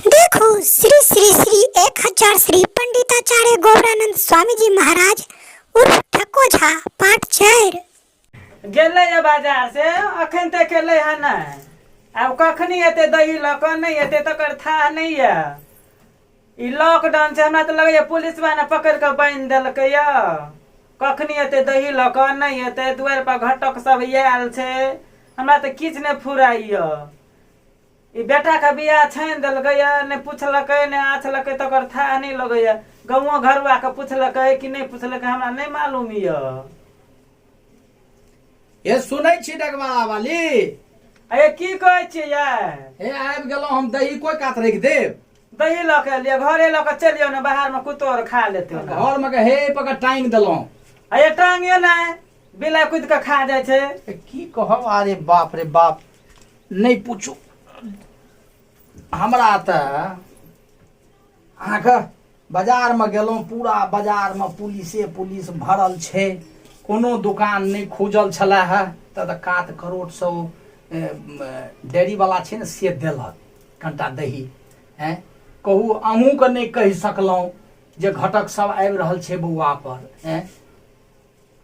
देखू श्री श्री श्री 1000 श्री पंडिताचार्य गौरानंद स्वामी जी महाराज उर्फ ठको झा पाठ 4। गेलै ये बाजार से अखन तक एलै हँ नहि। आब कखनी एतै दही लऽ कऽ, नहि एतै तकर थाह नहि यऽ। ई लॉकडाउन छै, हमरा तऽ लगैए पुलिसवा ने पकड़ि कऽ बान्हि देलकै यऽ। कखनी एतै दही लऽ कऽ, नहि एतै, दुआरि पर घटक सब आयल छै, हमरा तऽ किछु नहि फुराइए। ई बेटाके बियाह छानि देलकै यऽ, नहि पुछलकै नहि आछलकै, तकर थाह नहि लगैए। गाँवो घरुआके पुछलकै कि नहि पुछलकै हमरा नहि मालूम यऽ। हे सुनै छी डगवाला वाली? अरे की कहै छियै यै? हे आबि गेलहुँ हम, दही कोइ कात राखि देब? दही लऽ के एलियै, घरे लऽ के चलि जाउ ने, बाहर मे कुत्तो आर खा लेतै ने। घर मे के हे पकड़ टांगि देलहुँ। अरे टांगियो नहि, बिलाइ कुदि कऽ खा जाइ छै। ए, की कहब, अरे बाप रे बाप, नहि पूछू। हमरा तऽ अहाँके बाजारमे गेलहुँ, पूरा बाजारमे पुलिसे पुलिस भरल छै, कोनो दोकान नहि खुजल छलै हे। तऽ कात करोटसँ ओ डेयरीवला छै ने, से देलक कनिटा दही। आँय कहू, अहूँके नहि कहि सकलहुँ जे घटक सब आबि रहल छै बौआ पर। आँय,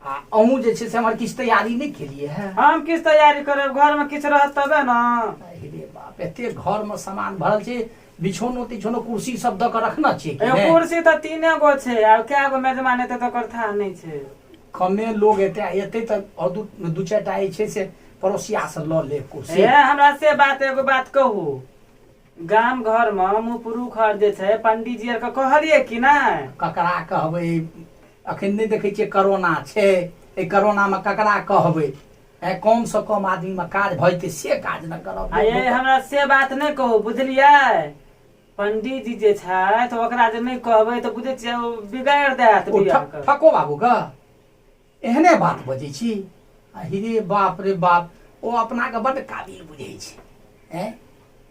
आ अहूँ जे छै से हमर किछु तैयारी नहि केलियै हे। हम किछु तैयारी करब? घरमे किछु रहत तबे ने। अरे बाप, एते घरमे सामान भरल छै, बिछौनो तिछौनो कुर्सी सब दऽ कऽ रखने छियै कि एगो नहि? कुर्सी तऽ तीने गो छै, आब कए गो मेजबान एतै तकर थाह नहि छै। कमे लोग एतै, एतै तऽ आओर दू दू चारिटा जे छै से पड़ोसिया से लऽ लेब कुर्सी। हे हमरा से बात, एगो बात कहू, गाम घर मे मुँह पुरुख आर जे छै, पंडीजी आर के कहलियै कि नहि? ककरा कहबै? अखन नहि देखै छियै करोना छै, एहि करोनामे ककरा कहबै? आँय, कम से कम आदमीमे काज भऽ जेतै से काज ने करब। आ ये हमरा से बात नहि कहू, बुझलियै? पंडीजी जे छथि ओकरा जे नहि कहबै तऽ बुझै छियै ओ बिगाड़ि देत ओ बियाह के। ठको बाबू के एहने बात बजै छी? अहि रे बाप रे बाप, ओ अपनाके बड्ड काबिल बुझै छै। आँय,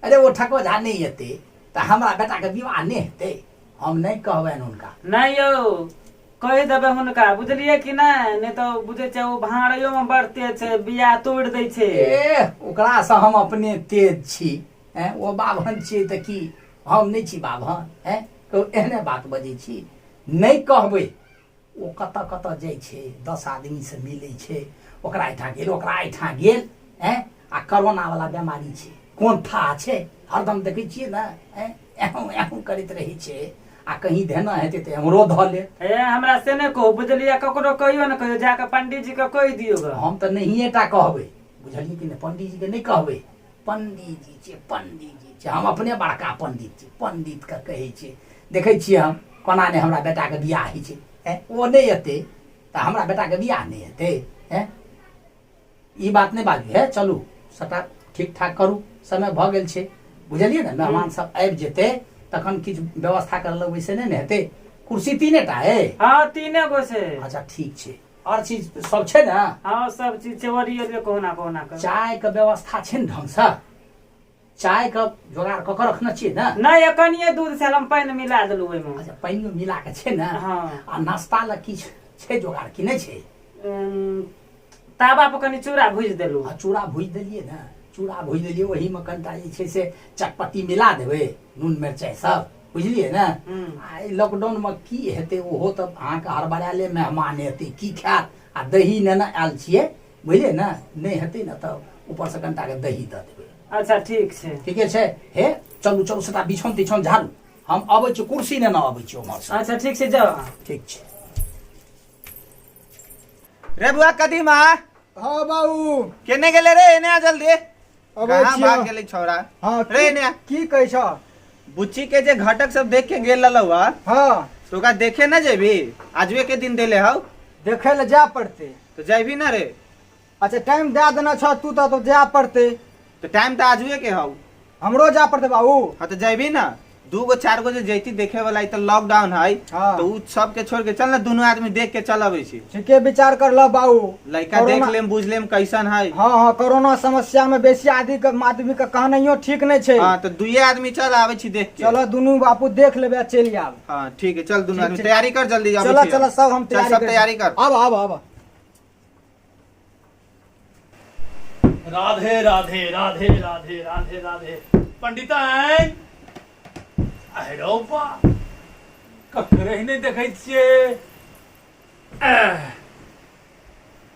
अरे ओ ठको झा नहि एतै तऽ हमरा बेटाके विवाह नहि हेतै? हम नहि कहबनि हुनका। नहि यौ, कहि देबै हुनका, बुझलियै कि नहि? नहि तऽ बुझै छियै ओ भाँड़ैयोमे बड़ तेज छै, बियाह तोड़ि दै छै। ए, ओकरासँ हम अपने तेज छी। आँय, ओ बाभन छियै तऽ की हम नहि छी बाभन? आँय कहू, एहने बात बजै छी? नहि कहबै। ओ कतऽ कतऽ जाइ छै, 10 आदमीसँ मिलै छै, ओकरा एहिठाम गेल, ओकरा एहिठाम गेल। आँय, आ करोनावला बेमारी छै, कोन थाह छै? हरदम देखै छियै ने, आँय, एहूँ एहूँ करैत रहै छै, आ कहीं धेना हेतै तऽ एम्हरो धऽ लेत। हे हमरा से नहि कहू, बुझलियै? ककरो कहियो ने कहियो, जाकऽ पंडीजी के कहि दियौ ग। हम तऽ नहिए टा कहबै, बुझलियै कि नहि? पंडीजीके नहि कहबै। पंडीजी छै, पंडीजी छै, हम अपने बड़का पंडित छी, पंडितके कहै छियै। देखै छियै हम कोना नहि हमरा बेटाके बियाह होइ छै। ऐं, ओ नहि एतै तऽ हमरा बेटाके बियाह नहि हेतै? ऐं, ई बात नहि बाजू। हे चलू, सबटा ठीक ठाक करू, समय भऽ गेल छै, बुझलियै ने? मेहमान सब आबि जेतै तखन किछु व्यवस्था कर लगबै, से नहि ने हेतै। कुर्सी तीने टा अइ? हँ, तीने गो छै। अच्छा ठीक छै, आओर चीज सब छै ने? हँ, सब चीज छै, ओरियेलियै कहुना कहुना कऽ। चाय के व्यवस्था छै ने ढंगसँ? चाय के जोगाड़ कऽ के रखने छियै ने? नहि, एखनिये दूध छल, हम पानि मिला देलहुँ ओहिमे। अच्छा, पानियो मिला के छै ने? हँ। आ नाश्ता लए किछु छै जोगाड़ कि नहि छै? तावा पर कनि चूड़ा भुजि देलहुँ। आ चूड़ा भुजि देलियै ने, चूड़ा भुजि देलियै, ओहिमे कनिटा जे छै से चटपट्टी मिला देबै, नून मिरचाइ सब, बुझलियै ने? आ एहि लॉकडाउनमे की हेतै, ओहो तऽ अहाँके हड़बड़ायले मेहमान एतै, की खायत? आ दही नेने आयल छियै, बुझलियै ने? नहि हेतै ने तऽ ऊपरसँ कनिटाके दही दऽ देबै। अच्छा ठीक छै। ठीके छै। हे चलू चलू, सबटा बिछौन तिछौन झाड़ू, हम अबै छी, कुर्सी नेने अबै छी ओम्हरसँ। अच्छा ठीक छै, जाउ अहाँ। ठीक छै। रे बुआ कदीमा। हाँ बाबू। केने गेले रे? एने आ जल्दी। अबै कहाँ छियौ। भाग गेलै छौड़ा? हाँ, रे एने आ। की कहै छ? बुच्ची के जे घटक सब देख के गेल रहलौ हा, हाँ, तो ओकरा देखे ना जेबी? आजुए के दिन देले हौ। देखे ले जाय पड़ते। तो जेबी ना रे? अच्छा, टाइम दे देना छ तू तो जाय पड़ते। तो टाइम तो आजुए के हौ। हमरो जाय पड़ते बाबू। हाँ तो जेबी ना, दू गो चार गो जे जैती देखे वाला, ई तो लॉकडाउन है। हाँ। तो उ सब के छोड़ के चल ना, दोनों आदमी देख के चल अबै छी। ठीके विचार कर ल बाबू। लड़का देख लेम, बुझ लेम कैसन है। हाँ हाँ, कोरोना समस्या में बेसी आदमी के आदमी के कहनाइयो ठीक नहीं छै। हाँ तो दुइये आदमी चल आबै छी देख के। चलो दुनू बापू देख लेबे आ चलि आब। हाँ ठीक है, चल दुनू ठीक आदमी छै। तैयारी कर जल्दी, आबै चलो छी। चलो, सब हम चल, तैयारी सब करै छी। तैयारी कर। आब आब आब। राधे राधे राधे राधे राधे राधे। पंडिताइन, रौ बा ककरे नहि देखै छियै एह,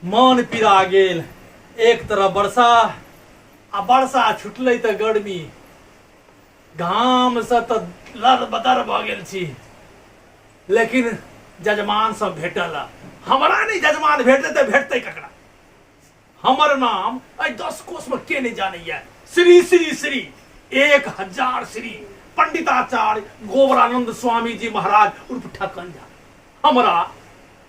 मन पीरा गेल एक तरफ वर्षा आ वर्षा छुटलै तऽ गर्मी घामसँ तऽ लर बदर भऽ गेल छी लेकिन जजमान सब भेटल हमरा नहि जजमान भेटतै तऽ भेटतै ककरा हमर नाम एहि 10 कोसमे के नहि जानैए श्री श्री श्री 1000 श्री पंडिताचार्य गोबरानंद स्वामी जी महाराज उर्फ ठकन झा हमरा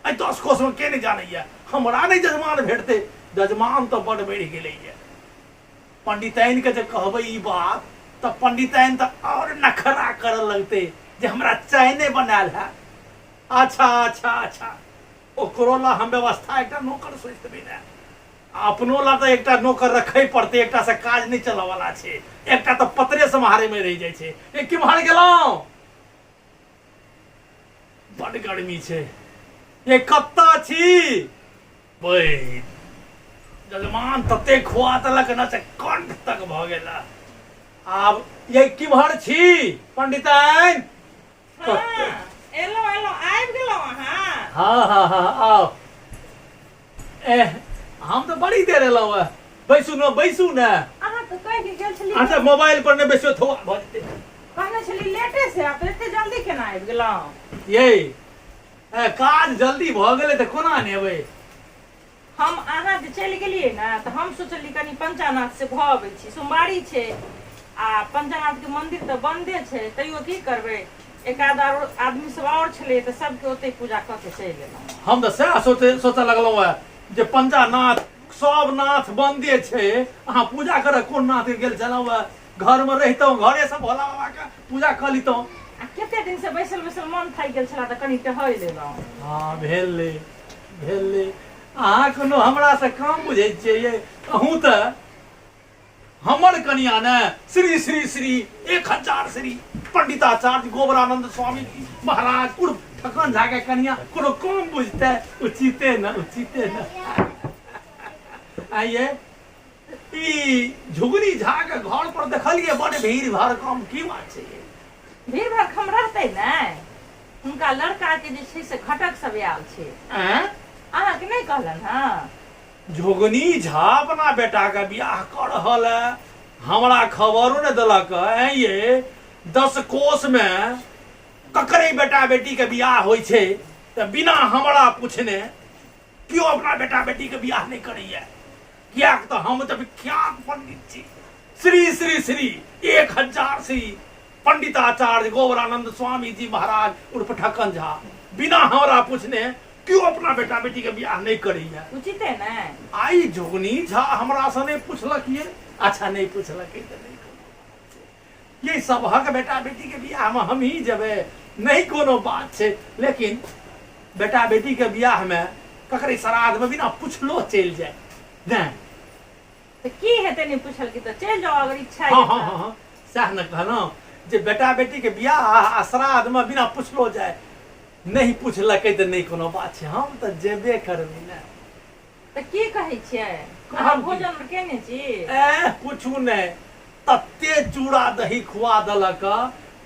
एहि 10 कोसमे के नहि जानैए हमरा नहि जजमान भेटतै जजमान तऽ बड बढ़ि गेलैए पंडिताइनके जे कहबै ई बात तऽ पंडिताइन तऽ आओर नखरा करऽ लगतै जे हमरा चाय नहि बनायल है अच्छा अच्छा अच्छा ओकरो ला हम व्यवस्था एकटा नौकर सोचि देबै ने अपनो ला तऽ एकटा नौकर रखै पड़तै एकटा से काज नहि चलऽवला छै एकटा तऽ पतरे सम्हारैमे रहि जाइ छै ए केम्हर गेलहुँ बड गर्मी छै ये कत्ता छी बैद जजमान तते खुआ देलक ने से कंठ तक भऽ गेल आब ये किम्हर छी पंडिताइन हँ, एलहुँ एलहुँ आबि गेलहुँ अहाँ हाँ हाँ हाँ आओ ए हम तऽ बड़ी देर एलहुँ हेँ बैसू ने बैसू ने अहाँ तऽ कहि के गेल छलियै अच्छा मोबाइल पर नहि बैसू थोड़ा भऽ जेतै कहने छलियै लेटे से आब तऽ एते जल्दी केना आबि गेलहुँ ये ए, काज जल्दी भऽ गेलै तऽ कोना ने एबै हम अहाँ जे चलि गेलियै ने तऽ हम सोचलियै कनि पंचानाथ से भऽ अबै छी सोमवारी छै आ पंचानाथके मन्दिर तऽ बन्दे छै तैयो की करबै एक आध आरो आदमी सब आओर छलै तऽ सबके ओतै पूजा कऽ के चलि एलहुँ हम तऽ सएह सोचे सोचऽ लगलहुँ हेँ जे पंचानाथ सब नाथ बन्दे छै अहाँ पूजा करऽ कोन नाथ गेल छलहुँ हेँ घरमे रहितहुँ घरेसँ भोला बाबाके पूजा कऽ लितहुँ आ कते दिनसँ बैसल बैसल मन थाकि गेल छलै तऽ कनि टहलि लेलहुँ हँ भेलै भेलै अहाँ कोनो हमरासँ कम बुझै छियै यै अहूँ तऽ हमर कनिया ने श्री श्री श्री 1000 श्री पंडिताचार्य गोबरानंद स्वामी जी महाराज उर्फ ठकन झा के कनिया कोनो कम बुझतै उचिते न उचिते न आइए ई झुगनी झा के घर पर देखलिए बड़ भीड़ भाड़ कम की बात छै ये? भीड़ भाड़ कम रहतै ने हुनका लड़का के जे छै से घटक सब आयल छै आँय? अहाँके नहि कहलनि हँ झुगनी झा अपना बेटा के बियाह कऽ रहल है हमरा खबरो ने देलक ऐं ये 10 कोस में ककरे बेटा बेटी के बियाह होइ छै तऽ बिना हमरा पूछने केओ अपना बेटा बेटी के बियाह नहि करैया कियाक तऽ हम तऽ विख्यात पंडित छी श्री श्री श्री 1000 श्री पंडिताचार्य गोबरानंद स्वामी जी महाराज उर्फ ठकन झा बिना हमरा पूछने केओ अपना बेटा बेटी के बियाह नहि करैया उचिते ने आई जोगनी झा हमरा से नहि पूछलक ये अच्छा नहि पूछलक तऽ नहि कोनो बात छै। ये सबहक बेटा बेटी के बियाह में हम ही जेबै नहि कोनो बात छै लेकिन बेटा बेटी के बियाह में ककरे श्राद्ध में बिना पुछलो चलि जाए नहि तऽ की हेतै नहि पूछल की तऽ चलि जाउ अगर इच्छा हाँ हाँ हाँ हाँ सएह ने कहलहुँ जे बेटा बेटी के बियाह आ श्राद्ध में बिना पुछलो जाए नहि पुछलकै तऽ नहि कोनो बात छै हम तऽ जेबे करबै ने तऽ की कहै छियै अहाँ भोजन आर केने छी ए पूछू नहि तते चूड़ा दही खुआ देलक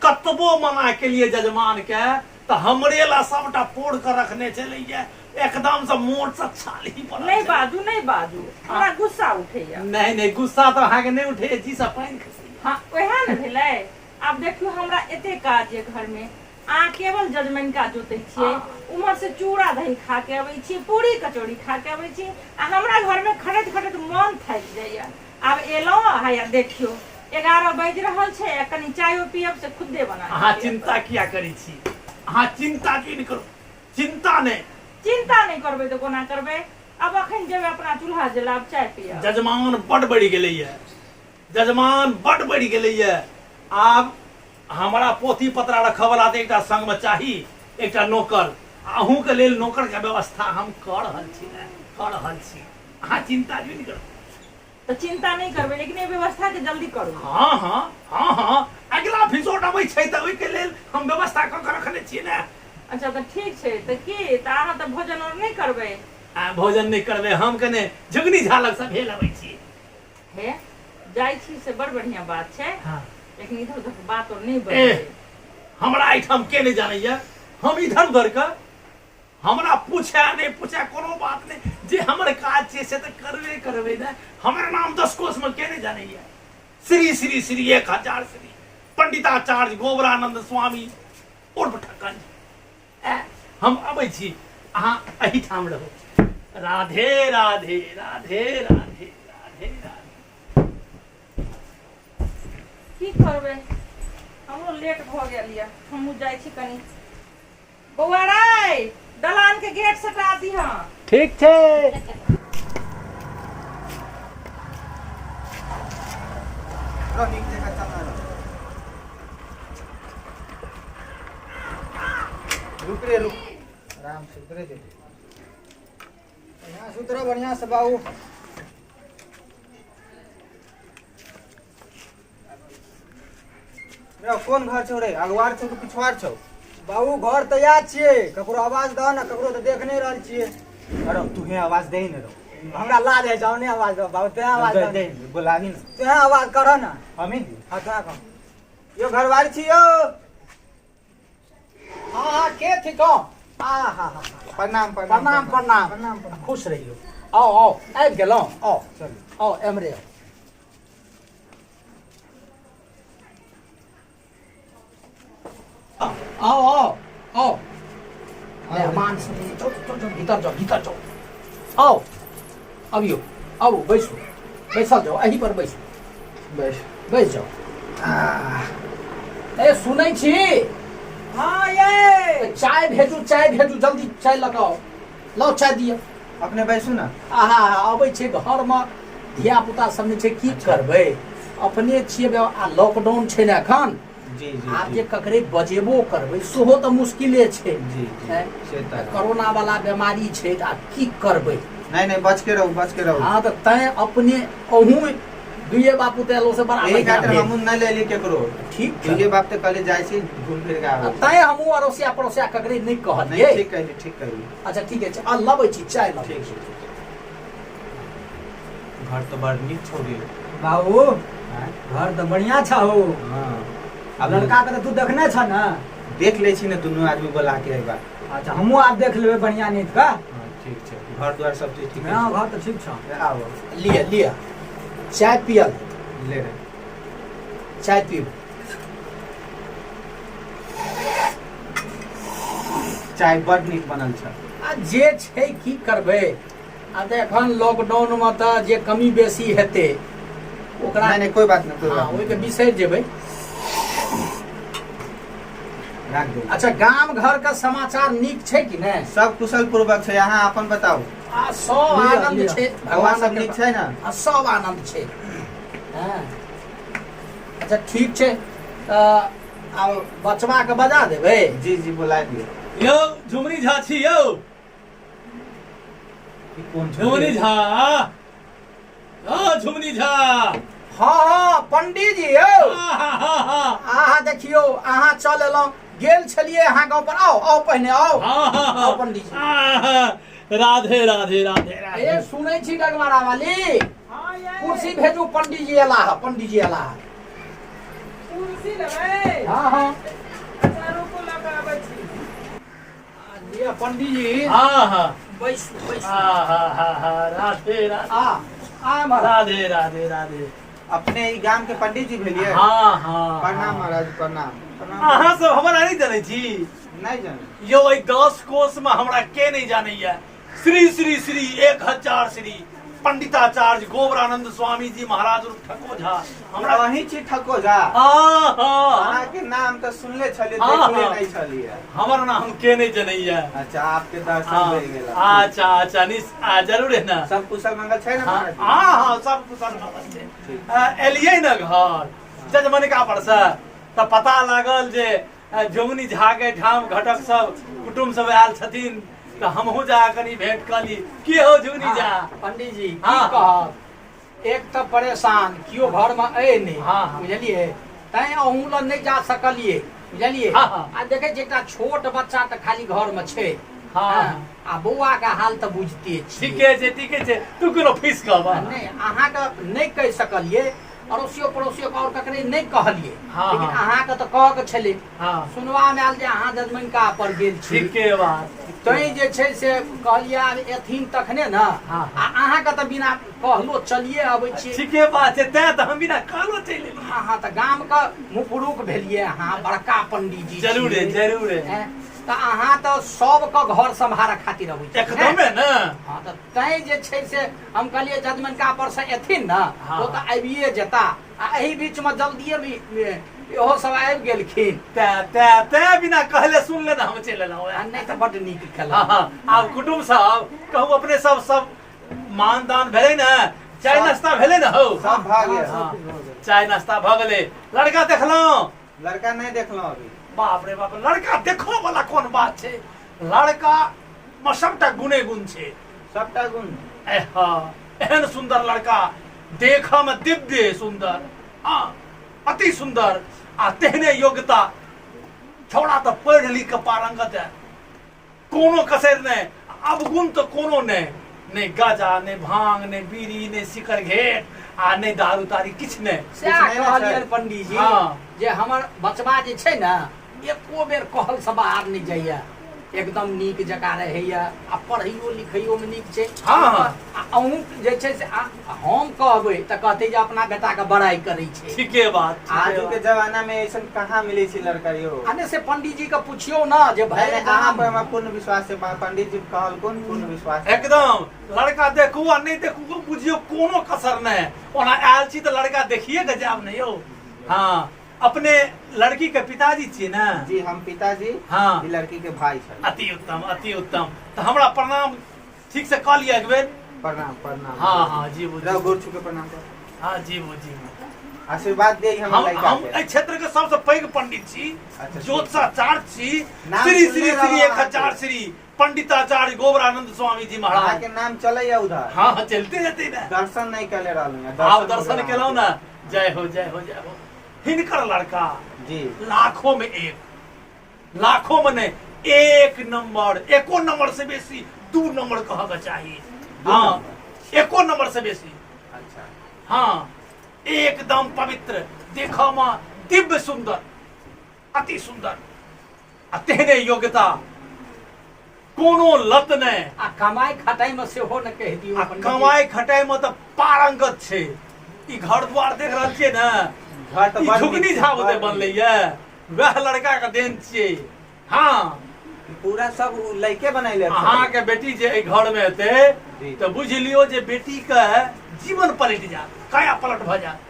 कतबो मना केलिए जजमान के तऽ हमरे ला सबटा पोड़ के रखने छलैया एकदम से मोट से छाली पड़ल नहि बाजू नहि बाजू हमरा गुस्सा उठैया नहि नहि गुस्सा तऽ अहाँके नहि उठैया जी से पानि खसैया हँ वएह ने भेलै आब देखियौ हमरा एते काज यऽ घरमे अहाँ केवल जजमनिका जोतै छियै उम्हर से चूड़ा दही खा के अबै छियै पूरी कचौड़ी खा के अबै छियै आ हमरा घरमे खटैत खटैत मन थाकि जाइया आब एलहुँ हैया देखियौ 11 बाजि रहल छै आ कनि चायो पियब से खुदे बना के अहाँ पियब। चिंता किया करै छी अहाँ चिंता की नहि करू चिंता नहि चिंता नहि करबै तऽ कोना करबै आब अखन जेबै अपना चूल्हा जलाब चाय पियब जजमान बड बढ़ि गेलैया जजमान बड बढ़ि गेलैया आब हमरा पोथी पतरा रखऽवला तऽ एकटा संगमे चाही एकटा नौकर अहूँके लेल नौकरके व्यवस्था हम कऽ रहल छी ने कऽ रहल छी अहाँ चिंता जुनि करू तऽ चिंता नहि करबै लेकिन एहि व्यवस्थाके जल्दी करू हँ हँ हँ हँ अगिला फिसोट अबै छै तऽ ओहिके लेल हम व्यवस्था कऽ के रखने छियै ने अच्छा तऽ ठीक छै तऽ की तऽ अहाँ तऽ भोजन आओर नहि करबै आ भोजन नहि करबै हम कने झुगनी झा लगसँ भेल अबै छी हे जाइ छी से बड़ बढ़िआँ बात छै हँ लेकिन इधर उधर के बात और नहि ए बजबै हमरा एहिठाम के नहि जानैया हम इधर उधर के हमरा पूछे नहि पूछे कोनो बात नहि जे हमर काज छै से तऽ करबे करबै ने हमर नाम दस कोसमे के नहि जानैया श्री श्री श्री 1000 श्री पंडिताचार्य गोबरानंद स्वामी उर्फ ठक्कन जी। हम अबै छी अहाँ एहिठाम रहू राधे राधे राधे राधे राधे राधे की करबै हमरो लेट भऽ गेल यऽ हमहूँ जाइ छी कनि बौआ रे दलान के गेट सटा दिहऽ ठीक छै नीक जकाँ चलना रह रुक रे रुक आराम से उतरे दे बढ़िया से उतरो बढ़िया से बाबू रे कोन घर छौ रे अगवार छौ कि पिछवार छौ बाबू घर तऽ याद छियै ककरो आवाज दह ने ककरो तऽ देख नहि रहल छियै अरे तू हे आवाज दे ने रो हमरा लाज होइ छै हम नहि आवाज दब बाबू तोहे आवाज दे दह दे बोलाबी ने तोहे आवाज करह ने हमी दी हाँ तोहे कह यो घरवारी छी यो हाँ हाँ के थिकौ आ हा हा प्रणाम प्रणाम प्रणाम प्रणाम प्रणाम प्रणाम खुश रहियौ आउ आउ आबि गेलहुँ आउ चलू आउ एमरे आउ आउ आउ आउ मेहमान सब जाउ जाउ जाउ भीतर जाउ भीतर जाउ आउ अबियौ आउ बैसू बैसल जाउ एही पर बैसू बैस बैस जाउ ए सुनै छी हाँ ये चाय भेजू चाय भेजू जल्दी चाय लऽ कऽ आउ लाउ चाय दिअ अपने बैसू ने आहा अबै छै घरमे धिया पुता सब नहि छै की करबै अपने छियै आ लॉकडाउन छै ने एखन जी जी आब जे ककरे बजेबो करबै सेहो तऽ मुश्किले छै जी जी हैं? से तऽ कोरोना वाला बीमारी छै तऽ आब की करबै नहीं नहीं बच के रहू बच के रहू हँ तऽ तैं अपने अहूँ दुइए बापू तऽ एलहुँ से बड़ा यही बढ़िआँ खातिर भेल। हमहूँ नहीं लेली केकरो ठीक छै तुझे बाप ते कहले जाइ छी घूम फिर के आ आबै तैं हमहूँ अड़ोसिया पड़ोसिया ककरे नहि कहलियै नहीं ठीक कहली ठीक कहली अच्छा ठीक छै आ लबै छी चाय लबै ठीक छै घर तो बड़ नीक छौ रे बाबू आँय? घर तऽ बढ़िया छौ हाँ आब लड़का के तऽ तू देखने छ ने देख लै छी ने दुनू आदमी बोला के एक बार अच्छा हमहूँ आब देख लेबै बढ़िया नीत का हाँ ठीक छै घर द्वार सब चीज ठीक हाँ घर तऽ ठीक छौ आबो लिअ लिअ चाय पियल ले रे चाय पीबू चाय बड नीक बनल छ आ जे छै की करबै आ तऽ एखन लॉकडाउनमे तऽ जे कमी बेसी हेतै ओकरा नहीं नहीं कोई बात नहीं कोई हँ बात ओहिके नहीं बिसरि जेबै राख दे अच्छा गाम घरके समाचार नीक छै कि नहि सब कुशल पूर्वक छै अहाँ अपन बताउ आ सब लिअ, आनन्द लिअ। छै भगवान सब नीक छै ने आ सब आनन्द छै हँ अच्छा ठीक छै तऽ आब बचबाके बजा देबै जी जी बोला दियौ यौ झुमरी झा छी यौ ई कोन छौ झुमनी झा हँ झुमनी झा हँ हँ पंडीजी यौ अहाँ देखियौ अहाँ चल एलहुँ गेल छलियै अहाँ गाँव पर आउ आउ पहिने आउ आउ पंडीजी राधे राधे राधे ए राधे सुनै छी डगमारा वाली हाँ ये कुर्सी भेजू पंडीजी एला है पंडीजी एला है कुर्सी लेबै हाँ हाँ अच्छा रुकू लऽ कऽ आबै छी लिअ पंडीजी हाँ हाँ बैसू बैसू हाँ हाँ हाँ हाँ राधे राधे आ आ एम्हर राधे राधे राधे अपने ई गाम के पंडित जी भेलियै हाँ हाँ प्रणाम महाराज प्रणाम प्रणाम अहाँ सब हमरा नहि जनै छी नहीं जाने यौ एहि 10 कोस में हमरा के नहीं जानैया श्री श्री श्री 1000 श्री पंडिताचार्य गोबरानंद स्वामी जी महाराज उर्फ ठको झा हमरा वही छी ठको झा हाँ हाँ अहाँ के नाम तऽ सुनले छलियै हाँ, देखले हाँ। नहीं छलियै हमर नाम के नहीं जनैया अच्छा आपके दर्शन हाँ, भए गेल अच्छा अच्छा निस आ, जरूर है ना सब कुशल मंगल छै ने हाँ महाराज जी? हाँ हाँ, सब कुशल मंगल छै ठीक। एलियै ने घर जजमनिका पर से तऽ पता लागल जे झुमनी झा के ठाम घटक सब कुटुम्ब सब आयल छथिन तऽ हमहूँ जा कनी भेंट कऽ ली की हो झुमनी झा पंडीजी की हाँ। कहब एक तऽ परेशान केओ घरमे अइ नहि हाँ, हाँ। बुझलियै तैं अहूँ लग नहि जा सकलियै बुझलियै हाँ, हाँ। आ देखै छियै एकटा छोट बच्चा तऽ खाली घरमे छै हाँ। हाँ, आ बौआके हाल तऽ बुझिते छियै ठीके छै ठीके छै तू कोनो फीस कहबा नहि अहाँके नहि कहि सकलियै अड़ोसियो पड़ोसियो के और ककरे नहि कहलियै। हाँ, लेकिन हाँ। अहाँके तऽ कहऽ के छलै। हाँ। सुनबा मे आयल जे अहाँ जजमनिका पर गेल छी। ठीके बात। तैं जे छै से कहलियै आब एथिन तखने ने। हाँ। आ अहाँके तऽ बिना कहलो चलिए अबै छियै। ठीके बात छै, तैं तऽ हम बिना कहलो चलि एलियै। हाँ हाँ, तऽ गामके मुफुरुक भेलियै अहाँ, बड़का पंडीजी। जरूरे जरूरे। हैं? तऽ अहाँ तऽ सबके घर सम्हारऽ खातिर अबै छियै। एकदमे ने। हाँ, तऽ तैं जे छै से हम कहलियै जजमनका पर से एथिन ने। हाँ। ओ तऽ आबिए जेता, आ एहि बीचमे जल्दिए इहो सब आबि गेलखिन। तैं तैं तैं बिना कहले सुनले ने हम चलि एलहुँ। आ नहि तऽ बड्ड नीक केलहुँ। हाँ, हाँ, आब कुटुम्ब सब कहू, अपने सब सब मान दान भेलै ने, चाय नाश्ता भेलै ने हौ? सब भऽ गेल। हाँ, चाय नाश्ता भऽ गेलै। लड़का देखलहुँ? लड़का नहि देखलहुँ अभी। बाप रे बाप, लड़का देखो वाला कोन बात छै, लड़का मे सबटा गुणे गुण छै। सबटा गुण। हाँ, एहन सुंदर लड़का, देखऽ मे दिव्य सुंदर, हाँ अति सुंदर, आ तेहने योग्यता। छौड़ा तऽ पढ़ि लिख कऽ पारंगत है, कोनो कसर नहि, अवगुण तऽ कोनो नहि, नहि गाजा, नहि भांग, नहि बीड़ी, नहि सिकर घेट, आ नहि दारू तारी, किछु नहि। सएह किछु नहि ने कहलियनि छै। पंडीजी। हाँ। जे हमर बचबा जे छै ने, एको बेर कहल से बाहर नहि जाइया, एकदम नीक जकाँ रहैया, आ पढ़ैयो लिखैयो मे नीक छै। हाँ, हाँ। आ अहूँ जे छै से हम कहबै तऽ कहतै जे अपना बेटा के बड़ाई करै छै। ठीके बात, ठीके आजू के बात। जमाना में ऐसा कहाँ मिले छै लड़का यो। आ नहि से पंडीजी के पुछियौ ने जे नहीं, भरि नहीं, अहाँ पर गाम हमरा पूर्ण विश्वास है, पंडीजी कहल कोन पूर्ण विश्वास है। एकदम लड़का देखू आ नहि देखू, बुझियौ कोनो कसर नहि। ओना आयल छी तऽ लड़का देखिए के जायब ने यौ। हाँ, अपने लड़की के पिताजी छियै ने? जी, हम पिताजी। हाँ। ई लड़की के भाई छल। अति उत्तम, अति उत्तम। तऽ हमरा प्रणाम ठीक से कऽ लिअ एक बेर। प्रणाम प्रणाम। हाँ हाँ, जीबू। रहो, गोर छू के प्रणाम कर। हाँ, जीबू जीबू। आशीर्वाद दे हमर हम लड़का हम के। एहि क्षेत्र के सबसे पैघ पंडित छी, अच्छा, ज्योतिषाचार्य छी। नाम श्री सुनने श्री श्री रहौं एक अहाँके। हजार श्री पंडिताचार्य गोबरानंद स्वामी जी महाराज। अहाँके नाम चलैया उधर। हाँ हाँ, चलते जेतै ने। दर्शन नहीं कले रहलहुँ हैं। आब दर्शन वगैरह केलहुँ ने, जय हो जय हो जय हो। हिनकर लड़का जी लाखों में एक, लाखों में नहीं, एक नंबर, एको नंबर से बेसी, 2 नंबर कह के चाही। हाँ, एको नंबर से बेसी। अच्छा। हाँ, एकदम पवित्र, देखऽ में दिव्य सुंदर, अति सुंदर, आ तेहने योग्यता, कोनो लत नहि। आ कमाइ खटाइ मे सेहो ने कहि दियौ आ पंडीजी। कमाइ खटाइ मे तऽ पारंगत छै। ई घर द्वार देख रहल छियै ने, घर तऽ ई बड़ झुगनी नीक छै, झा बुते बड़ नीक। बनलैया, वएह लड़का के देन छियै। हाँ, पूरा सब उ लड़के बनैले छै। अहाँके बेटी जे एहि घर मे हेतै जी। तऽ बुझि लियौ जे बेटी के जीवन पलटि जायत, काया पलट भऽ जायत।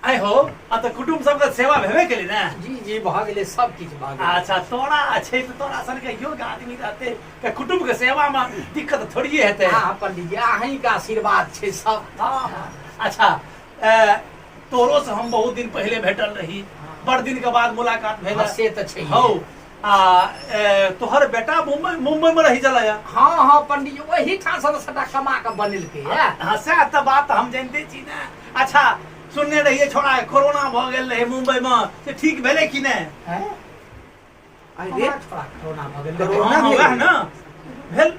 आइ हो, आ तऽ कुटुम्ब सबके सेवा भेबे केली ने? जी जी, भऽ गेलै, सब किछु भऽ गेलै। अच्छा, तोरा छै तऽ तोरा सनके योग्य आदमी रहतै तऽ कुटुम्ब के सेवा मे दिक्कत थोड़िए हेतै। हाँ हाँ पंडीजी, अहींके आशीर्वाद छै सब। हाँ, हाँ। अच्छा, तोरो से हम बहुत दिन पहले भेटल रही, बड़ दिन के बाद मुलाकात भेल। हाँ, से तऽ छै। हौ, आ तोहर बेटा मुंबई मुंबई में रही चला। हाँ हाँ पंडीजी, ओही ठाम से सबटा कमा के बनेलकै है। हाँ, सएह तऽ बात हम जानते छी ने। अच्छा, सुनने रहियै छोड़ा कोरोना भऽ गेल रहै मुंबई में, से ठीक भेलै कि नहि? हैं? अरे हमरा छोड़ा कोरोना भऽ गेल? कोरोना हाँ, भेल? वएह ने भेल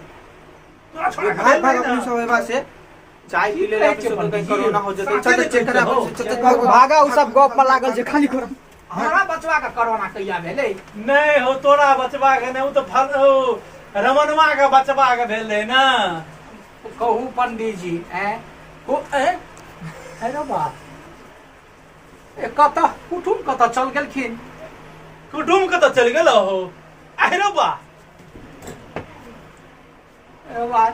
तोरा छोड़ा के भाग भेल भाग रहै अपने ने? सब हेबा से चाय पी ले, कहै अपने छै सब पंडीजी? कोरोना हो जेतै। साथे चल नहि चेक करा। हो। चल चल भाग भागा, उ सब गप पर लागल छै खाली कर। हमरा बचवा के कोरोना कहिया भेलै? नहि हो, तोरा बचबा के नहि, ओ तऽ फल ओ रमणवा के बचबा के भेल रहै ने। कहू पंडीजी, ऐं ओ ऐं अरे बा, ए कतऽ कुटुम कतऽ चल गेलखिन? कुटुम कतऽ चलि गेल हो? अरे बा, ए बा,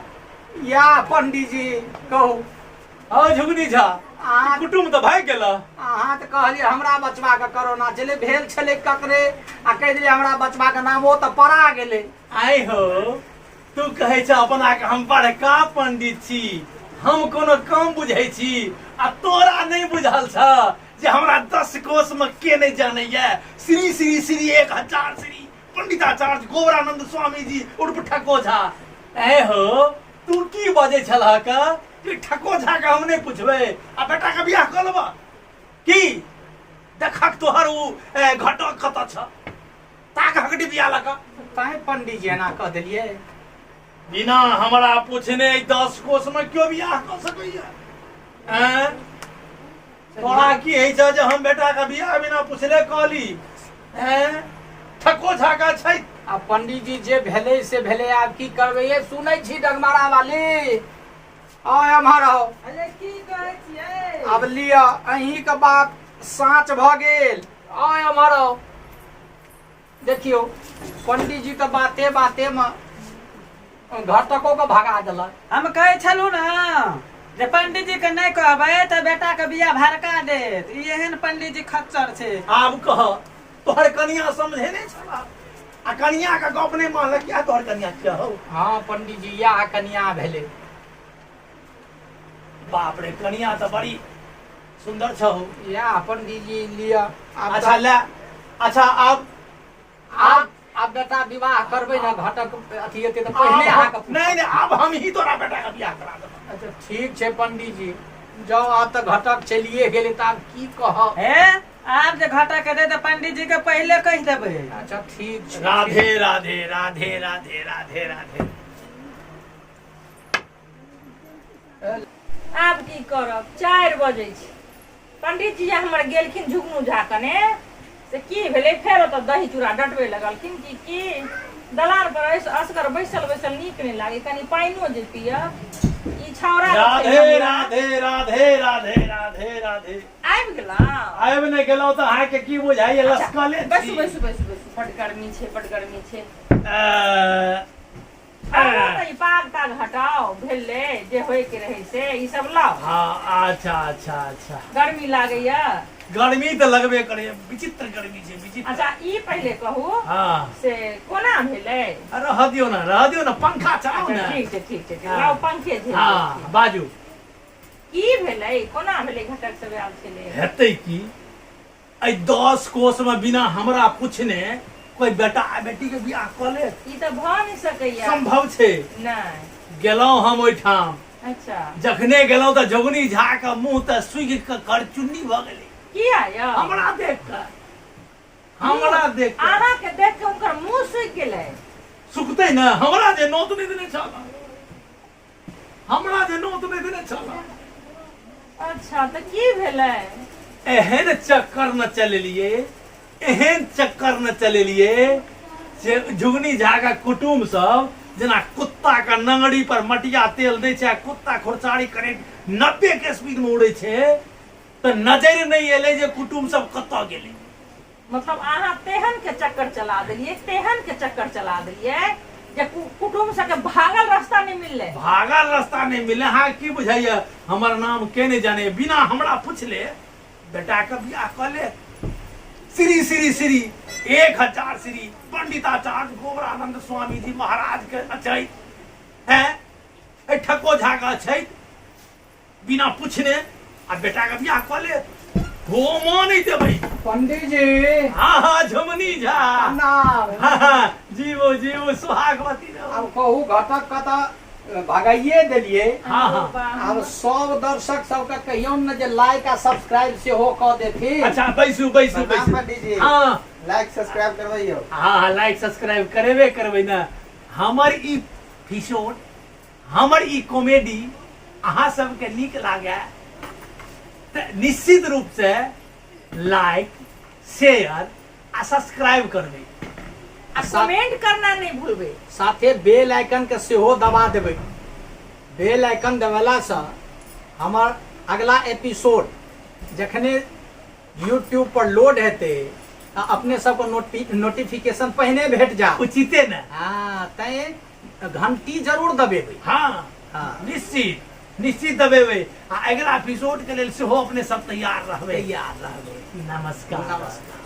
या पंडीजी कहू। हँ झुगनी झा, अहाँ कुटुम तऽ भागि गेल। अहाँ तऽ कहलियै हमरा बचवा के कोरोना छलै, भेल छलै ककरे, आ कहि देलियै हमरा बचवा के नाम, ओ तऽ पड़ा गेलै। आइ हो, तू कहै छ अपना के हम बड़का पंडित छी, हम कोनो कम बुझै छी, आ तोरा नहि बुझल छ जे हमरा 10 कोस में के नहि जानैया। श्री श्री श्री 1000 श्री पंडिताचार्य गोबरानंद स्वामी जी उर्फ ठको झा। ए हो, तू की बजै छलह कि ठको झा के हम नहि पुछबै आ बेटा के बियाह कऽ लेबह की? देखक तोहर उ घटक कतऽ छ, ताक हकडी बियाह लऽ कऽ। तैं पंडीजी एना कह देलियै। बिना हमरा पूछने 10 कोस में क्यों बियाह कऽ सकैया? ऐं? तोरा की होइ छौ जे हम बेटा के बियाह बिना पुछले कहली हैं ठको झाका छै। आ पंडीजी जे भेलै से भेलै, आब की करबै? ये सुनै छी डगमारा वाली, आय एम्हर आउ। अरे की कहै छियै? आब लिअ, अहींके बात साँच भऽ गेल। आय एम्हर आउ। देखियौ पंडीजी तऽ बाते बाते मे घटको के भगा देलक। हम कहै छलहुँ ने जे पंडीजी के नहि कहबै तऽ बेटा के बियाह भड़का देत। ई एहन पंडीजी खच्चर छै। आब कह, तोहर कनिया समझे नहि छला आ कनिया के गप नहि मानलक, किया तोहर कनिया किया हौ? हँ पंडीजी, इएह कनिया भेलै। बाप रे, कनिया तऽ बड़ी सुंदर छौ। इएह पंडीजी, लिअ आब। अच्छा ले, अच्छा आब आब आब बेटा विवाह करबै ने, घटक अथी हेतै तऽ पहिने अहाँके पूछब। नहि नहि, आब हम ही तोरा बेटा के बियाह करा देबौ। अच्छा ठीक छै पंडीजी, जाउ। आब तऽ घटक चलिए गेलै तऽ आब की कहब। हे, आब जे घटक हेतै तऽ पंडीजी के पहिले कहि देबै। अच्छा ठीक छै। राधे राधे राधे राधे राधे राधे। आब की करब, 4 बजै छै। पंडित जी हमर गेलखिन झुगनू झा कने, से की भेलै, फेर ओतऽ दही चूड़ा डटबै लगलखिन कि की। दलान पर असगर बैसल बैसल नीक नहि लागै, कनि पानिओ जे पियब। ई छौड़ा जे छै राधे हमरा- राधे राधे राधे राधे राधे। आबि गेलहुँ? आबि नहि गेलहुँ तऽ अहाँके की बुझाइए, लसकले छी। बैसू बैसू बैसू बैसू, बड गर्मी छै, बड गर्मी छै। आबो तऽ ई पाग ताग हटाओ, भेलै जे होय के रहै से ई सब लाओ। हाँ, अच्छा अच्छा अच्छा। गर्मी लागैया? गर्मी तऽ लगबे करे, विचित्र गर्मी छै, विचित्र। अच्छा ई पहिले कहू, हाँ, से कोना भेलै? रह दियौ ने, रह दियौ ने, पंखा चलाउ अच्छा ने। ठीक छै, ठीक छै, हाँ। लाओ पंखे झेल। हाँ, बाजू। की भेलै, कोना भेलै? घटक सब आयल छलै? हेतै की, एहि 10 कोस में बिना हमरा पूछने कोई बेटा आ बेटी के बियाह कऽ लेत? ई तऽ भऽ नहि सकैया। संभव छै? नहि। गेलहुँ हम ओहिठाम। अच्छा। जखने गेलहुँ तऽ जोगनी झा के मुंह तऽ सूखि कऽ करचुन्नी भऽ गेलै। किया यौ? हमरा देख कऽ, हमरा देख कऽ। अहाँ के देख के हुनकर मुंह सूखि गेलै? सुखतै ने, हमरा जे नोत नहि देने छल, हमरा जे नोत नहि देने छल। अच्छा तऽ की भेलै? एहन चक्कर न चलेलिए, एहन चक्कर न चलेलिए से झुगनी झा के कुटुम्ब सब जेना कुत्ता के नंगड़ी पर मटिया तेल दै छै आ कुत्ता खुरचारी करेंट 90 के स्पीड में उड़ै छै, तऽ नजरि नहि एलै जे कुटुम्ब सब कतऽ गेलै। मतलब अहाँ तेहन के चक्कर चला देलिए, तेहन के चक्कर चला देलिए जे कुटुम्ब सबके भागल रास्ता नहीं मिलले। भागल रास्ता नहीं मिलले। अहाँ की बुझाइए, हमर नाम के नहीं जाने, बिना हमरा पूछले बेटा के बियाह कऽ ले। श्री श्री श्री 1000 श्री पंडिताचार्य गोबरानंद स्वामी जी महाराज के अछैत हैं, एहि ठको झा के अछैत बिना पूछने आ बेटा के बियाह कऽ ले, होमो नहीं देबै। पंडीजी। हाँ हाँ, झुमनी झा। प्रणाम। हाँ हाँ, जीवो जीवो, सुहागवती रहो। आब कहू, घटक के तऽ भगाइए देलिए। हाँ हाँ। आब सब दर्शक सबके कहियौन ने जे लाइक आ सब्सक्राइब सेहो कऽ देथिन। अच्छा बैसू बैसू। प्रणाम बैसू। पंडीजी। हाँ। लाइक सब्सक्राइब करबैयौ। हाँ हाँ, लाइक सब्सक्राइब करेबे करबै ने। हमर ई एपिसोड, हमर ई कॉमेडी अहाँ सबके नीक लागे तऽ निश्चित रूप से लाइक शेयर आ सब्सक्राइब करबै आ कमेंट करना नहीं भूलबै। साथे बेल आइकन के सेहो दबा देबै। बेल आइकन दबेलासँ हमर अगला एपिसोड जखने यूट्यूब पर लोड हेतै तऽ अपने सबके नोटिफिकेशन पहिने भेट जायत। उचिते ने। हाँ, तैं घंटी जरूर दबेबै। हाँ हाँ, निश्चित निश्चित दबेबै आ अगिला एपिसोड के लेल सेहो अपने सब तैयार रहबै। तैयार रहबै। नमस्कार। नमस्कार।